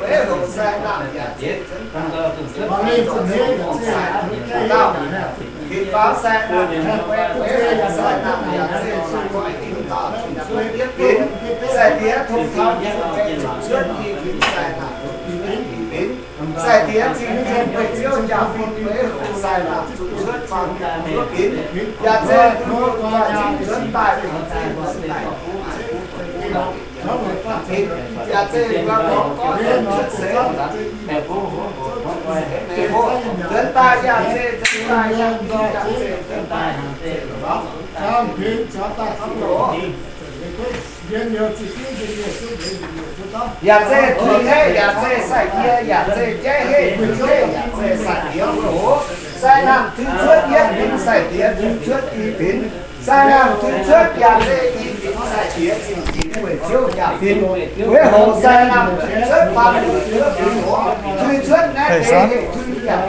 Beiv hoc sai nangh yaac zeiz nzunc daaih, dongh sai nangh dauh. Tin-Faaux sai nangh, beiv hoc sai nangh yaac zeiz zunh doic ginv dauh zunh cuotv yietv binc. Sai-Diex tong taux nyei zunh cuotv i binc, sai nangh zunh cuotv i binc. Sai-Diex cing-jien Ziouv jaa-fin, beiv hoc sai nangh zunh cuotv faang yietv binc, yaac zeiz zunh doic ginv nzuonx daaih, yaac zeiz nzuonx daaih yaac zeiz nzuonx daaih yaac zeiz nzuonx daaih, yaac zeiz nzuonx daaih, yaac zeiz tuix heiv, yaac zeiz sai-diex, yaac zeiz jaiv heiv, tuix heiv, yaac zeiz sai-diex wuov hoc. Sai nangh tuix cuotv yietv binc, sai-diex tuix cuotv i binc. Sai nangh tuix cuotv yaac zeiz i binc, sai-diex cing-jien weic Ziouv jaa-fin. Beiv hoc sai nangh tuix cuotv faang yietv binc hoc, tuix cuotv naaiv deix heiv, tuix cuotv yaac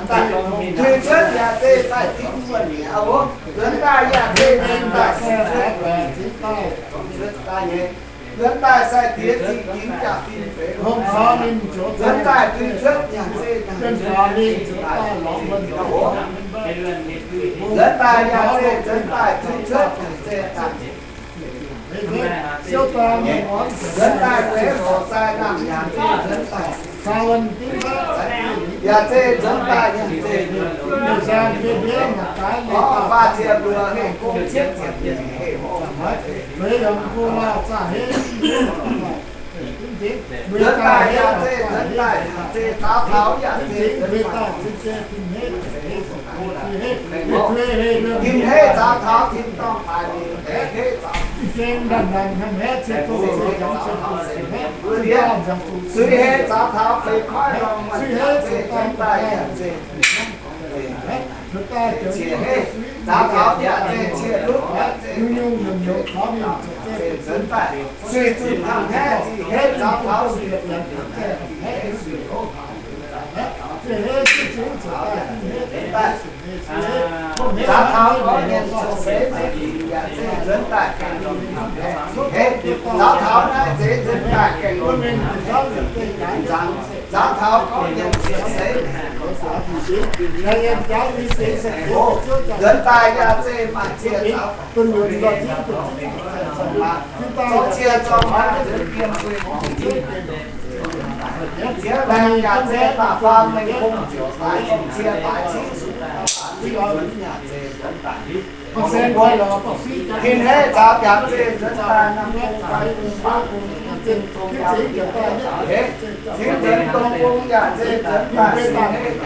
zeiz, tuix cuotv yaac zeiz daaih div buonv mi'aqv oc. Nzuonx daaih yaac zeiz nzuonx daaih, nzuonx daaih nyei. Nzuonx daaih sai-diex cing-jien jaa-fin beiv hoc, nzuonx daaih tuix cuotv yaac zeiz, nzuonx daaih yaac zeiz nzuonx daaih tuix cuotv yaac zeiz daaih. Nzuonx daaih beiv hoc sai nangh yaac zeiz nzuonx daaih, yaac zeiz nzuonx daaih yaac zeiz, orv, faah ziepc luoqc heiv, gong cietv ziepc nyeic heiv, nzuonx daaih yaac zeiz nzuonx daaih, yaac zeiz zaux taux yaac zeiz nzuonx daaih, tin heiv zaux taux tin-dorngh, baaix ninh deix heiv zaux, suix heiv zaux taux feix koiv lorngh muonc, yaac zeiz nzuonx daaih yaac zeiz, ciex heiv zaux taux yaac zeiz ciex lutv, yaac zeiz nzuonx daaih, suix zunh hnangv haaix, zic heiv zaux taux suix zunh hnangv haaix, zic heiv suix hopv hnangv haaix. Zaux taux gorngv mienh cuotv seix mingh yaac zeiz nzuonx daaih gaengh longc hnamv haeqv zingh hec. Zaux taux naaiv zeiz nzuonx daaih gaengh longc hnamv haeqv zingh hec. Zaux taux gorngv mienh cuotv seix mingh, nzuonx daaih yaac zeiz maaih ziex zaux, zong cie zorng hnaangx nzuonx yiem guei hmuangx nziex. Ziex laengz yaac zeiz da'faam mengh kong ziouc daaih, zong cie daaih cingv zuqc daaih, cingv nzuonx yaac zeiz nzuonx daaih. Tin-Heiv zaux yaac zeiz nzuonx daaih, Namh Bung fai Bung Baav Bung, Tin-Heiv, cingv nzuonx Dong Bung yaac zeiz nzuonx daaih, Sin-Heiv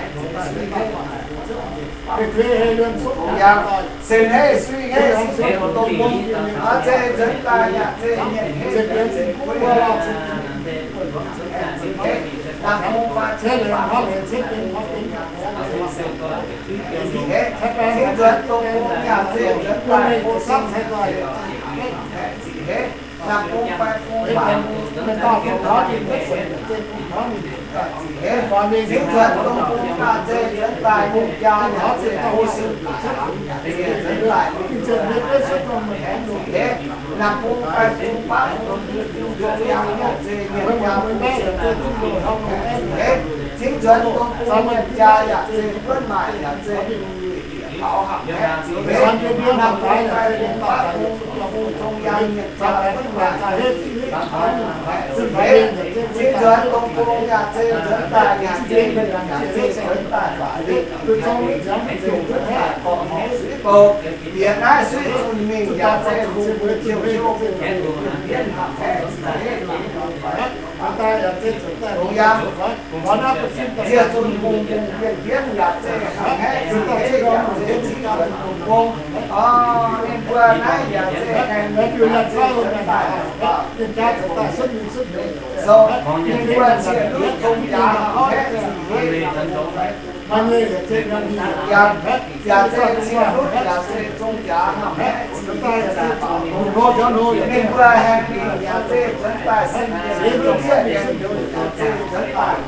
yaac, Sin-Heiv, Sui-Heiv, Sin-Heiv, Dong Bung, zeiz nzuonx daaih yaac zeiz Mienh Heiv, Guv Heiv, Namh Bung fai Bung Baav, Zingh Heiv, cingv nzuonx Dong Bung yaac zeiz nzuonx daaih, Sin-Heiv, Zingh Heiv, Namh Bung fai Bung Baav, Zingh Heiv, cingv nzuonx Dong Bung yaac zeiz nzuonx daaih, Mungv Jaa yaac zeiz, Ho Sin Laangz yaac zeiz nzuonx daaih, Zingh Heiv, Namh Bung fai Bung Baav, Zong Yaangh yaac zeiz, Mienh Jaa, Zingh Heiv, cingv nzuonx Dong Bung, Mienh Jaa yaac zeiz, Guonv Maaic yaac zeiz, Taux Hamc Haeqv, Zingh Heiv, Namh Bung fai Bung Baav, Zong Yaangh, Mienh Jaa, Guonv Maaic, Zingh Heiv, cingv nzuonx Dong Bung yaac zeiz nzuonx daaih, yaac zeiz, yaac zeiz nzuonx daaih Faatv Letv, Zingh Heiv, yaac zeiz nzuonx daaih Gorqv-Morc, Suiv Bou, bieqc naaiv suiv zunh mingh yaac zeiz hungh mbuo jiouv hnyouv, Mienh Jaa, Hamc Haeqv, Zingh Heiv, Zong Yaangh, nzie zunh hungh, hungh mienh bienv yaac zeiz Hamc Haeqv, Zingh Heiv yaac zeiz cingv nzuonx Dong Bung. Ninh mbuo naaiv yaac zeiz haengh mingh yaac zeiz nzuonx daaih, ninh mbuo ziex lutv zong jaax Hamc Haeqv, Zingh Heiv, yaac zeiz ziex lutv yaac zeiz zong jaax Hamc Haeqv, Zingh Heiv, ninh mbuo haengh mingh yaac zeiz nzuonx daaih, Sin Mienh, Zieqv Mienh, yaac zeiz nzuonx daaih,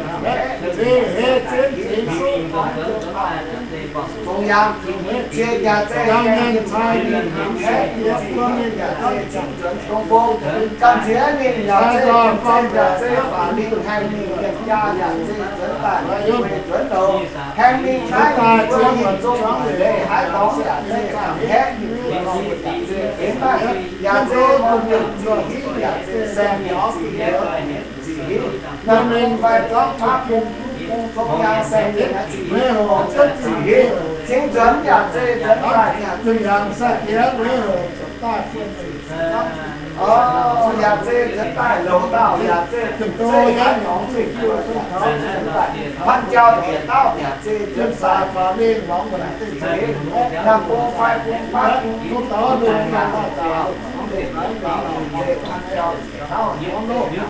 Hamc Haeqv, Zingh Heiv, Zong Yaangh, Zieqv yaac zeiz, Hamc Haeqv, Zingh Heiv yaac zeiz cingv nzuonx Dong Bung. Gamh nziex mingh yaac zeiz, yaac zeiz Faatv Letv haengh mingh, Mienh Jaa yaac zeiz nzuonx daaih, nzuonx longx. Haengh mingh naaiv mbuo mienh zong leiz haaix dorngx yaac zeiz Hamc Haeqv, Zingh Heiv, yaac zeiz Zingh Hingv, yaac zeiz Saeng Mienh, Zingh Hingv, Zingh Hingv, Namh Bung fai Bung Baav, Zong Yaangh, Saeng Mienh, Zingh Hingv, Zingh Hingv, cingv nzuonx yaac zeiz nzuonx daaih, Zong Yaangh, Saeng Mienh, yaac zeiz nzuonx daaih, Loz Daauh yaac zeiz, Zinh Haaix Norm, Zinh Haaix Norm, Pan Jauv Diex Daauv yaac zeiz nzuonx daaih, Namh Bung fai Bung Baav, Zong Yaangh, Pan Jauv Diex Daauv,